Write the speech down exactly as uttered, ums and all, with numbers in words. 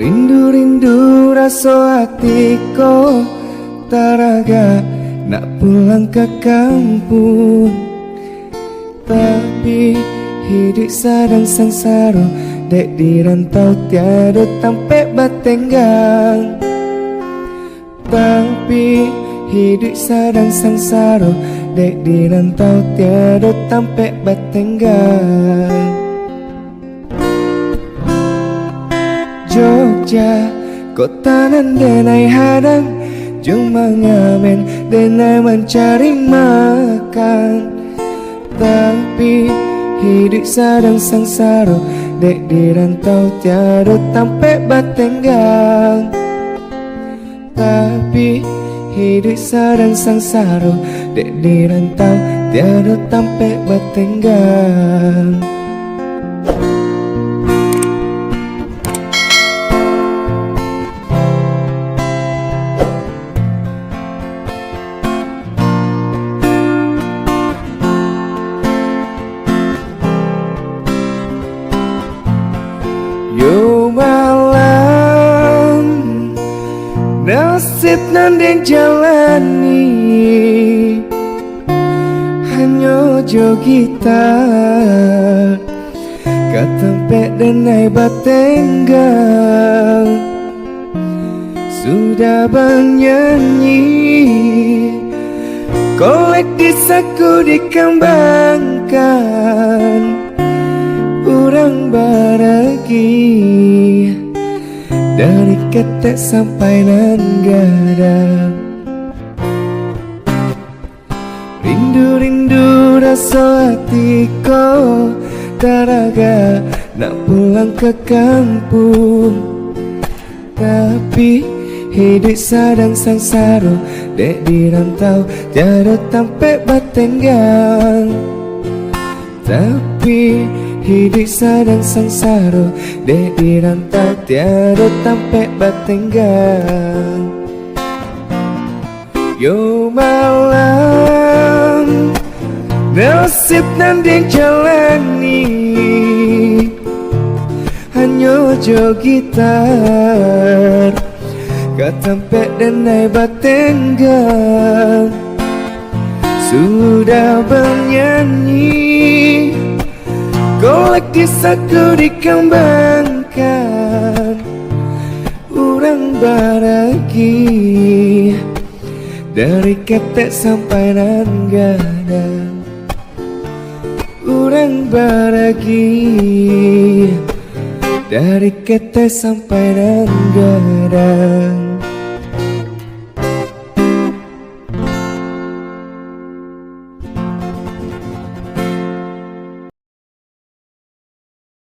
Rindu-rindu raso ati ko, taragak nak pulang ka kampuang. Tapi, hiduik sadang sansaro, dek di rantau tiado tampek batenggang. Tapi, hiduik sadang sansaro, dek di rantau tiado tampek batenggang. Jogja, kota nan denai hadang, jo mangamen denai mancari makan. Tapi, hiduik sadang sansaro, dek di rantau tiado tampek batenggang. Tapi, hiduik sadang sansaro, dek di rantau tiado tampek batenggang. Yo malang, nasib nan den jalani, hanyo jo gita ka tampek denai batenggang. Sudah banyanyi, kolek di saku dikambangkan. Urang baragi dari ketek sampai nan gadang. Rindu-rindu raso ati ko, taragak nak pulang ka kampuang. Tapi, hiduik sadang sansaro, dek di rantau tiado tampek batenggang. Tapi, hiduik sadang sansaro, dek di rantau tiado tampek batenggang. Yo malang, nasib nan den jalani, hanyo jo gita ka tampek denai batenggang. Sudah banyanyi, kolek di saku dikambangkan. Urang baragi dari ketek sampai nan gadang. Urang baragi dari ketek sampai nan gadang.